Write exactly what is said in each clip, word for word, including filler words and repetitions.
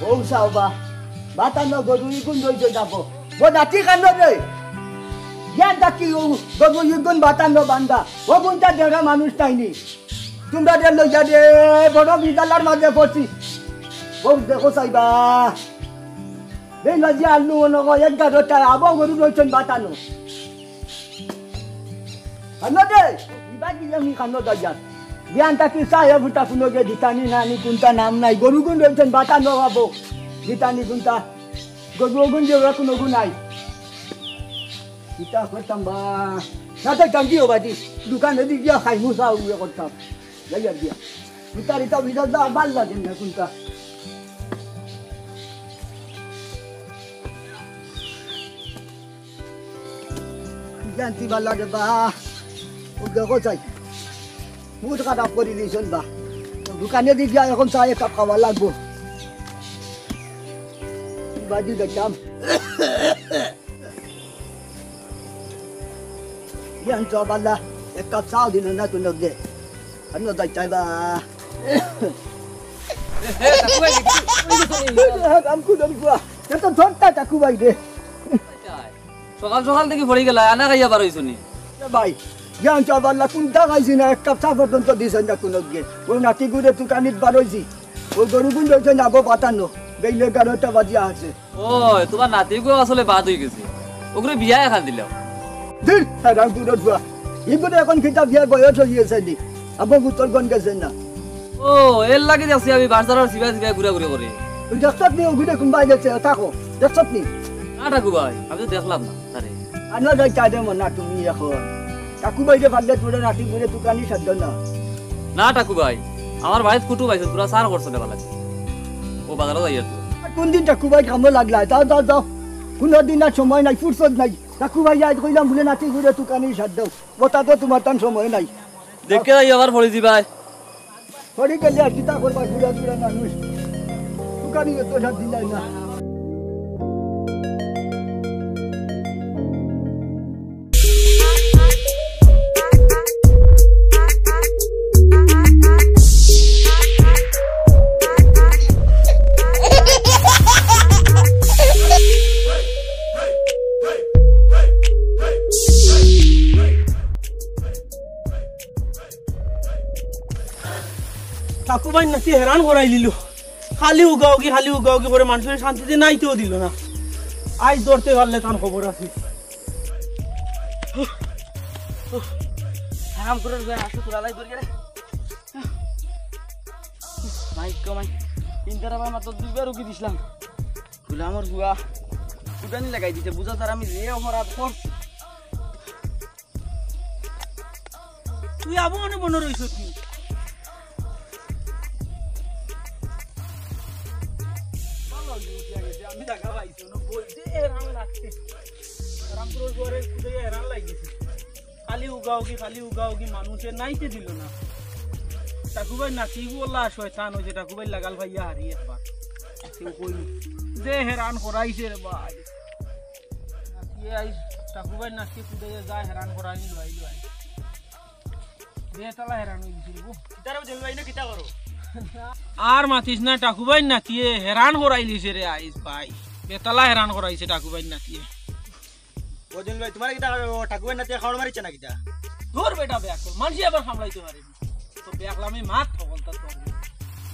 ও সাবা, বাতানো গরু ইগুন রইছে যাবো। ও নাতি কানো রে? ইয়ান ডাকি ও গরু ইগুন বাতানো বান্দা। ও গুনটা দেড়া মানুষ তাইনি। তোমরা যে লইয়া রে, বড় বিদালার মাঝে পড়ছি। ও দেখো সাইবা। এই মাঝে আলু মনে হয় এগারোটা, আবো গরু রইছেন বাতানো। কানো দে, ইবা কি আমি কানো দা যান। বিয়ান থাকি চাইয়া ফুটা কুনো গে দিতানি নানি কুনটা নাম নাই। গরু গুন রইছেন বাতানো আবো। দিতানি কুনটা। গরু গুন যে ওরা কুনো গুন নাই। ইতা করতাম বা। না তো টাঙ্গি হবা দি। দোকানে দি গিয়া খাইমু চা উড়ে করতাম। যাই আর গিয়া। ইতার ইতা বিজাত দা ভালা লাগে না কুনটা। জানতি ভালা লাগে বা। ও দেখো চাই। মুড খারাপ করি দিছন বা। তো দোকানে দি গিয়া এখন চা এক কাপ খাওয়া লাগবো। বাজি দেখতাম। ইয়ান তো বালা, এক কাপ চাও দিল না তুই লোকে। আমি যাই চাই বা। এ, এ, টাকু ভাই, একটু ওই দিকে নিয়ে যাও। কাম কুদন কুয়া। এ তো ধরতা টাকু ভাই রে। সকাল সকাল থাকি পড়ি গেলা, আনা খাইয়া বার হইছো নি? এ ভাই, ইয়ান তো বালা, কুনটা খাইছি না, এক কাপ চা পর্যন্ত দিছেন না কোনো গিয়ে। ও নাতি গুড়ে দোকানিত বার হইছি। ও গরু গুন রইছে না, আবো বাতানো। বেইলে এগারোটা বাজিয়া আছে। ও, তোমার নাতিগু আসলে বাদ হই গেছে। ওগুলো বিয়া এখান দিলাম। ধুর, হারাম গুরুর ফুয়া। ইগুলো এখন কিতা বিয়ার বয়স হই গেছে নি? আবো গুতর গন গেছে না। ও, এর লাগি দেখছি আমি বাজারর সিবাই সিবাই ঘুরাঘুরি করি। তুই দেখছত নি ওগুলো কোনবাই গেছে? থাকো। দেখছত নি? না টাকু ভাই, আমি তো দেখলাম না তারে। আনো যাই চা দে মনা তুমি এখন। টাকু ভাই যে বাদলে তোরা নাতি বুঝে তুকানি সাধ্য না। না টাকু ভাই, আমার ভাই কুটু ভাই তোরা সার করছে না বালা। ও বাজারও যাই আর তুই। কোন দিন টাকু ভাই কামো লাগলা? যাও, যাও, যাও। কোনো দিন আর সময় নাই, ফুরসত নাই। টাকু ভাই আজ কইলাম বুলে নাতি বুঝে তুকানি সাধ্য। ও তাতে তোমার তান সময় নাই। দেখে যাই আবার পড়ি দিবাই। পড়ি গেলে আর কিতা করবা, বুড়া বুড়া মানুষ। তুকানি তো সাথ দিলাই না। টাকু ভাই নাতি হেরান করাই দিল। খালি উগাউগি, খালি উগাউগি করে মানুষরে শান্তিতে নাইতেও দিল না। আইজ ধরতে পারলে তার খবর আছে। আরাম করে রুবেন, আসো তোরা লাই ধরিয়ে রে। মাইক কমাই। তিনটার আবার মাত্র দুইবার উকি দিছিলাম। গুলামর বুয়া ফুটানি লাগাই দিছে, বুঝা তার আমি যে অপরাধ করছি। তুই আবো মনে মনে রইছ তুই। ভালো হইছে, উঠিয়া গেছে। আমি দেখা পাইছি, ওনো বই যে হেরান লাগছে। রামপুরের ঘরে খুঁজে হেরান লাগিছে। খালি উগাউগি, খালি উগাউগি, মানুষে নাইতে দিল না। টাকু ভাই নাতি বললা শয়তান হইছে, টাকু ভাই লাগাল ভাইয়া হারি একবার। কেউ কই যে হেরান করাইছে রে ভাই। নাতিয়ে আই, টাকু ভাই নাতি খুঁজে যায় হেরান করানি লুয়াই লুয়াই। বেতালা হেরান হয়ে গেছিল গো। কিতারে জেল ভাই না কিতা করো? আর মাতিস না, টাকু ভাই নাতিয়ে হেরান করাইলিছে রে আইজ ভাই। বেতালা হেরান করাইছে টাকু ভাই নাতিয়ে। ও জেল ভাই, তোমার কিতা ও টাকু ভাই নাতিয়ে খাওয়ার মারিছে না কিতা? দূর বেটা বেয়াক্কল, মানষে আবার সামলাইতে পারে না। তো বেয়াক্কল আমি মাত হকল তা তোর।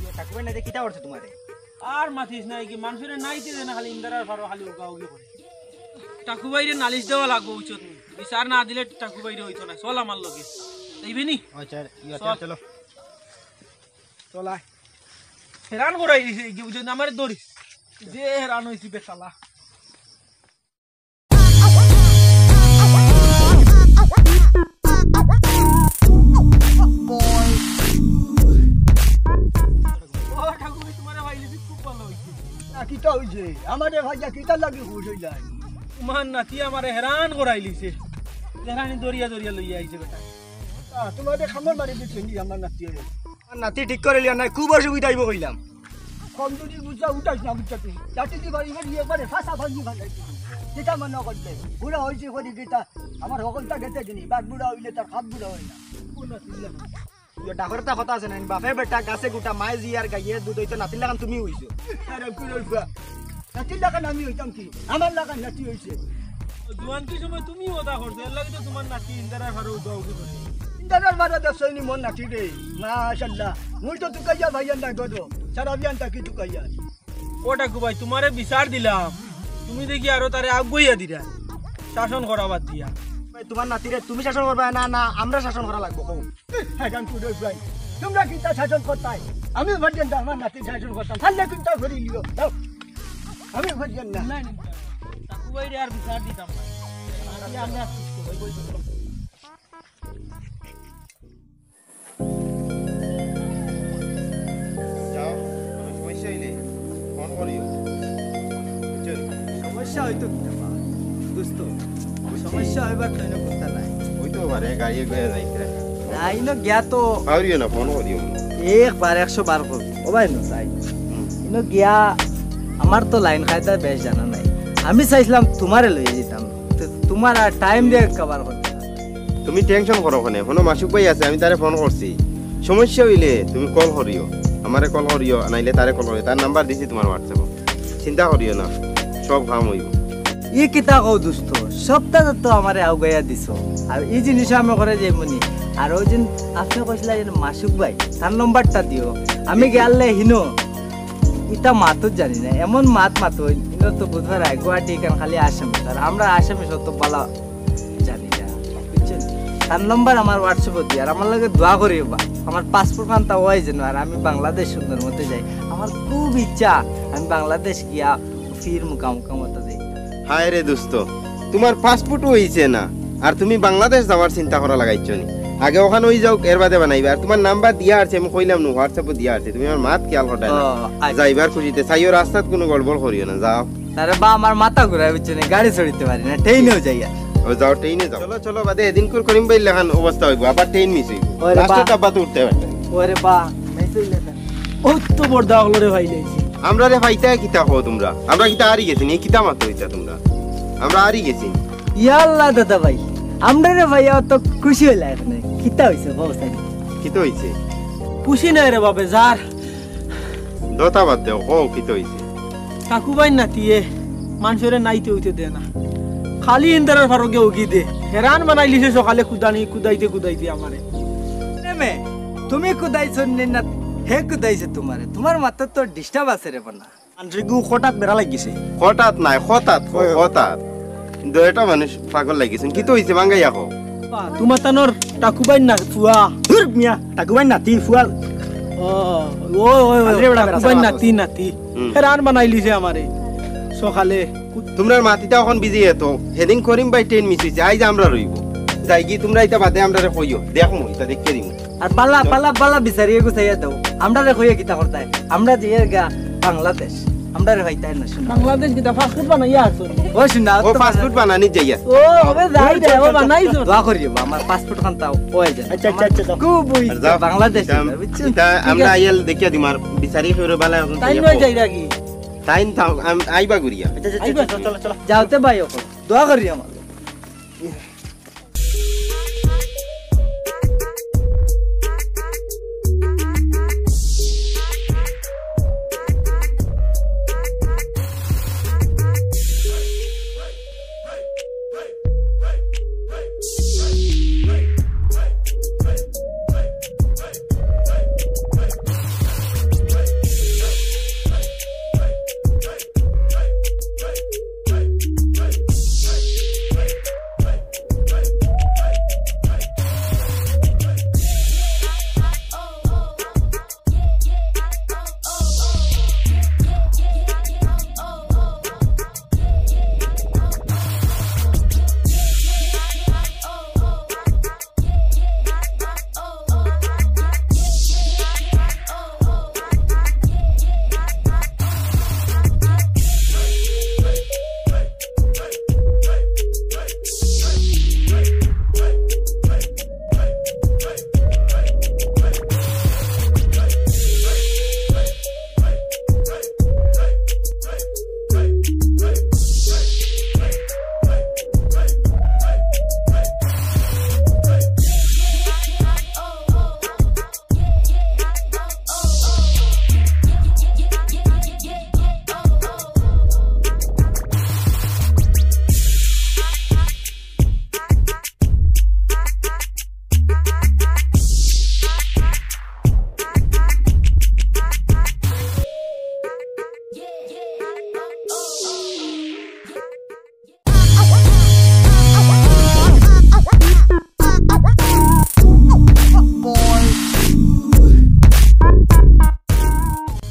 ইয়ে, টাকু ভাই নাতিয়ে কিতা করছে তোমারে? আর মাতিস না, কি মানুষরে নাইতে দেয় না, খালি ইন্দারার ফারো খালি উগাউগি করে। টাকু ভাইরে নালিশ দেওয়া লাগবো, বুঝছত নি? বিচার না দিলে টাকু ভাইরে হইতো না। চল আমার লগে। যাইবে নি? আচ্ছা, ইয়া, চল। চলো। চল আয়। হেরান করাই দিছে, কি বুঝছত না? আমারে ধরিস। যে হেরান হইছি বেতালা। ও ঠাকুর, তোমারে পাইলিছি, খুব ভালো হইছে। না, কিতা হইছে? আমারে ভাইয়া কিতা লাগি খুশ হইলাই? তোমার নাতি আমারে হেরান করাইলিছে। হেরানি দরিয়া দরিয়া লইয়া আইছে বেটা। আহ, তোমারে খামর মারি দিছে নি আমার নাতি? আর নাতি ঠিক করে লিয়া নাই, খুব অসুবিধা হইব কইলাম। কমজুরি বুঝা উঠাইস না, বুঝছা তুই? লাঠি দি বাড়ি বাড়ি একবারে ফাঁসা ফাঁসি বানাই দিবি। যেটা মনে করতে, বুড়া হইছে করি গীতা, আমার হকলটা গেতে দিনি, বাঘ বুড়া হইলে তার খাপ বুড়া হয় না। কোন নাতি দিলাম? তো ডাকর একটা কথা আছে না, বাপে বেটা গাছে গুটা, মায়ে ঝি আর গাইয়ে দুধ, অইতো নাতির লাখান তুমি অইছো। আরে কুড়ুল ফুয়া, নাতির লাখান আমি অইতাম কি? আমার লাখান নাতি অইছে। জুয়ানকির সময় তুমি ওটা করছো, এর লাগি তো তুমার নাতি ইন্দারার ফারো উদাউদি করছে। ইন্দারার ফারো দেখছইনি মোর নাতি রে, মাশাআল্লাহ। মুই তো তুকাইয়া ভাইয়ার না গদো, সারা বিয়ান তাকি তুকাইয়া। ও টাকু ভাই, তুমারে বিচার দিলাম, তুমি দেখি আরো তারে আগুয়াইয়া দিরা, শাসন করা বাদ দিয়া। ভাই, তুমার নাতিরে তুমি শাসন করবা না, না আমরা শাসন করা লাগবো? কও। হায়রান কুড়ুল ভাই, তুমরা কিতা শাসন করতায়? আমি পর্যন্ত আমার নাতি শাসন করতাম, পারলে কিতা করি লিও, দাও। আমি পর্যন্ত না। না, না, টাকু ভাইরে আর বিচার দিতাম না। আমি, আমরা সুস্থ হই, বই বই। যাও, কোনো সমস্যা অইলে ফোন করিও। বুঝছো? সমস্যা অইতো কিতা বা, দোস্ত? বুঝছি। সমস্যা অইবার তো ইনো কথা নাই। অইতো পারে, গাড়ি গিয়া যাইতে। না, ইনো গিয়া তো পাউরিও না, ফোন করিও। একবার একশো বার করবো। ও ভাই, নো, তাই। হুম। ইনো গিয়া আমার তো লাইন কায়দা বেশ জানা নাই। আমি চাইছিলাম তুমারে লইয়া যাইতাম। তো তুমার আর টাইম দিয়া কভার করতে না। তুমি টেনশন করো কেনে, হুনো মাসুক ভাই আছে, আমি তারে ফোন করছি। সমস্যা অইলে তুমি কল করিও, আমারে কল করিও, নাইলে তারে কল করিও, তার নাম্বার দিছি তুমার WhatsApp-ও। চিন্তা করিও না, সব কাম অইবো। ই কিতা কও দোস্ত, সপ্তাহ তো আমারে আগুয়াইয়া দিছো, আর ই জিনিস আমি করে যাইমুনি। আর ওই দিন আপনে কইছিলা যে মাসুক ভাই, তার নম্বরটা দিও, আমি গেলে হিনো ইতা মাতুত জানি না, এমন মাত মাতুইন, ইনো তো বুঝবার আগে গুয়াহাটি ইখান খালি আসামি, আর আমরা আসামি শত বালা জানি না, বুঝছইন? তার নম্বর আমার WhatsApp-ও দিয়া, আর আমার লগে দোয়া করিও বা, আমার পাসপোর্ট খানতা অয় যেন, আর আমি বাংলাদেশ সুন্দর মতো যাই। আমার খুব ইচ্ছা আমি বাংলাদেশ গিয়া ফির মুকামুকা মতো যাই। হায় রে দোস্ত, তুমার পাসপোর্টও অইছে না, আর তুমি বাংলাদেশ যাওয়ার চিন্তা করা লাগাইছো নি? আগে ওখান অই যাউক, এর বাদে বানাইবা। আর তুমার নাম্বার দিয়া আছে, আমি কইলাম নু, WhatsApp-ও দিয়া আছে, তুমি আমার মাত খেয়াল করতায় না। ও, আচ্ছা। যাইবার খুশিতে চাইও, রাস্তাত কোনো গড়বড় করিও না, যাও। আরে বা, আমার মাথা ঘুরায়, বুঝছো নি? গাড়ি চড়িতে পারি না, ট্রেনেও যাইয়া। ও যাও, ট্রেনে যাও। চলো, চলো, বাদে এদিন কুর করিম ভাইর লাখান অবস্থা অইবো, আবার ট্রেন মিস অইবো। ওরে বা। লাস্টে ডাব্বাত উঠতে পারবে। ওরে বা, মিস অইলে না। ও তো বর্দা হলো রে ভাই, লাইছি। আমরারে পাইতায় কিতা কও তুমরা? আমরা কিতা হারি গেছি নি? কিতা মাতো ইতা তুমরা? আমরা হারি গেছি। ইয়াল্লা দাদা ভাই, আমরারে পাইয়া অত খুশি অইলা এখানে। কিতা অইছে, বল তাই। কিতা অইছে? খুশি নায় রে বা, বেজার। দতা বাদ দেও, কও কিতা অইছে? কাকুবাইর নাতিয়ে মানষরে নাইতে অইতে দেয় না, খালি ইন্দারার ফারো গিয়া উগি দে। হেরান বানাইলিছে সকালে কুদানি, কুদাইতে কুদাইতে আমারে। এ মে, তুমি কুদাইছো নি না, হে কুদাইছে তুমারে? তুমার মাথাত তো ডিস্টার্ব আছে রে বানা। আন্দ্রিগু হঠাৎ বেড়া লাগিছে। হঠাৎ নায়, হঠাৎ, হঠাৎ। কিন্তু এটা মানুষ পাগল লাগিছে। কিতা অইছে, বাঙ্গাইয়া কও। তুমার তানোর টাকুবাইর না ফুয়া। ধুর মিয়া, টাকুবাইর নাতি ফুয়া। ও, ও, ও, ও, আরে বেটা, বেটা, টাকুবাইর বেটা, নাতি, নাতি। হুম। হেরান বানাইলিছে আমারে সকালে। তুমরার মাতিতা অখন বিজি এত। হেদিন করিম ভাই ট্রেন মিস অইছে, আইজ আমরা রইবো। যাইগি তুমরা ইতা বাদে আমরারে কইও, দেখমু, ইতা দেখিয়া দিমু। আর বালা, বালা, বালা বিচারিয়ে গুছাইয়া দাও। আমরারে কইয়া কিতা করতায়? আমরা যাইয়ার গা বাংলাদেশ। আমরারে পাইতায় না, শুনো। বাংলাদেশ কিতা পাসপোর্ট বানাইয়া আছো? ও, শুনো, ও তো পাসপোর্ট বানানি যাইয়া। ও, হবে যাই দে, ও বানাইছো। দোয়া করিও, আমার পাসপোর্ট খান তাও অয় যায়। আচ্ছা, আচ্ছা, আচ্ছা, দাও। খুব আর যাও। বাংলাদেশ, ইতা, বুঝছো? ইতা ঠিক আমরা আছে। আইয়াল দেখিয়া দিমার বিচারি করে বালা এখন তাই যাইয়া নয় কো। যাই রাখি। তাইন থাও, আম-, আইবা ঘুরিয়া। আচ্ছা, আচ্ছা, আইবা। চলো, চলো, চলো। যাওতে ভাই, ওকে দোয়া করি আমার।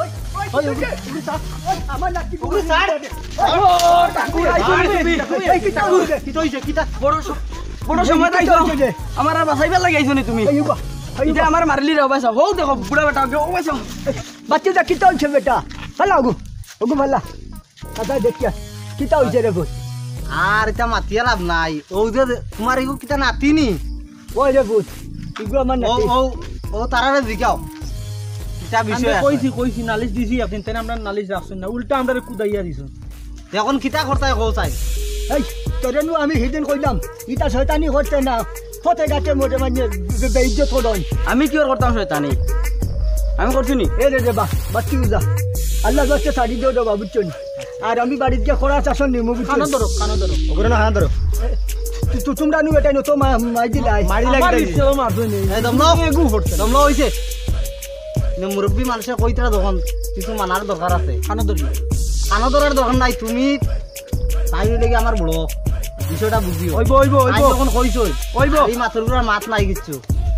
ওই, ওই, ওই, ওই, ওই, ওই, আমার নাতি ওগুলো ছাড়। এই, এই, কিতা অইছে? কিতা অইছে? কিতা? বড় স-, বড় সময় তাই তো। আমারে বাঁচাইবার লাগি আইছো নি তুমি? এই, উবা, এই, ইটা উবা। আমারে মারলি রে, বাঁচাও। হউ দেখো, বুড়া বেটা, ও বাঁচাও। বাচ্চা, কিতা অইছে বেটা? ফালা ওগু, ওগু ফালা। দাদা, দেখিয়া, কিতা অইছে রে পুত? আর ইতা মাতিয়া লাভ নাই। ও যে তোমার এগু কিতা নাতি নি? ওই রে পুত, এগু আমার ও, নাতি। ও, ও তারারে জিগাও। কিতা বিষয় আমরা আছে? কইছি, কইছি, নালিশ দিছি একদিন, তাইন আমরার নালিশ রাখছইন না, উল্টা আমরারে কুদাইয়া দিছইন। এখন কিতা করতায় কও চাই? এই, তোরে নু আমি হিদিন কইলাম, ইতা শয়তানি করতে না, পথে ঘাটে মোটে মানে বে-, বেইজ্জত করইন। আমি কিওর করতাম শয়তানি? আমি করছি নি? এ রে রে বা, বাচ্চি উজা। আল্লার ওয়াস্তে ছাড়ি দেও রে বা, বুঝছো নি? আর আমি বাড়িত গিয়া কড়া শাসন নিমু, বুঝছো নি? কানো ধরো, কানো ধরো। ওগুলো না, কানো ধরো। এ, তু-, তু-, তোমরা নু এটাই নতো মা-, মাই দিলাই। মারি লাগি আমার দিলাই। ইচ্ছা তো মারবে নেই। এই দম লও। এগু করতে। দম লও অইছে। নে মুরব্বি মানষে কইতরা যখন কিছু মানার দরকার আছে। কানো ধরি। কানো ধরার দরকার নাই, তুমি তাই অইলে কি আমার বড় বিষয়টা বুঝিও। অইবো, অইবো, তাই অইবো। যখন কইছই, অইবো। এই মাতর গুড়ার মাত নাই কিচ্ছু।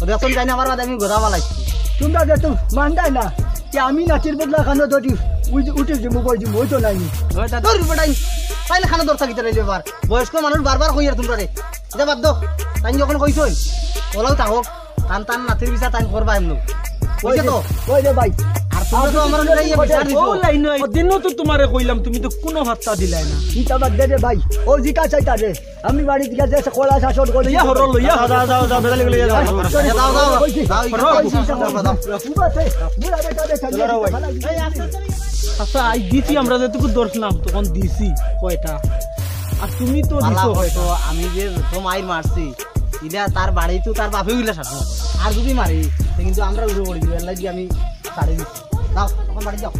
ও দেখুন জানি আমার বাদে আমি গোদা বালাইছি। তোমরা যে তো মানতাই না, যে আমি নাতির বদলা কানো ধরি উঠে, উঠে দিমু, বই দিমু, ওই তো নাই। ওই তা ধর বেটাই, তাইলে কানো ধরতা কিতা রে ব্যাপার? বয়স্ক মানুষ বারবার কইয়ার তোমরা রে। এটা বাদ দাও। তাই যখন কইছই, ওলাও থাকো। তান তান নাতির বিচার তাই করবা এমন। ওই কইছে রে, তো? ওই রে ভাই। আর তোমরা তো আমার লগে ইয়ে বিচার দিছো। ও লাইন নয়। ওদিনও তো তোমারে কইলাম, তুমি তো কোনো পাত্তা দিলাই না। চিন্তা বাদ দে রে ভাই। ও জিকা চাইতা রে। আমি বাড়ি থেকে যে কড়া শাসন করি। লইয়া হরো, লইয়া যাও, হরো। যাও, যাও, যাও, বেলা লিখে লইয়া যাও। আচ্ছা, যাও, যাও, কইছি। যাও, হরো। কইছি, যাও, যাও, যাও। বুড়া বেটা, বেটা, চলো রে ভাই। ভালা এই, আস্তে, আস্তে। আচ্ছা, আই দিছি আমরা যেটুকু ধরছিলাম, তখন দিছি কয়টা? আর তুমি তো পালা দিছো কয়টা? করছো, আমি যে যত মাইর মারছি, ইলা তার বাড়ি তো তার বাপে উইলা শাসন। আর যদি মারি, তে কিন্তু আমরা উঠে পড়ি দিবে, এর লাগি আমি ছাড়ি দিছি। যাও, তখন বাড়ি যাও।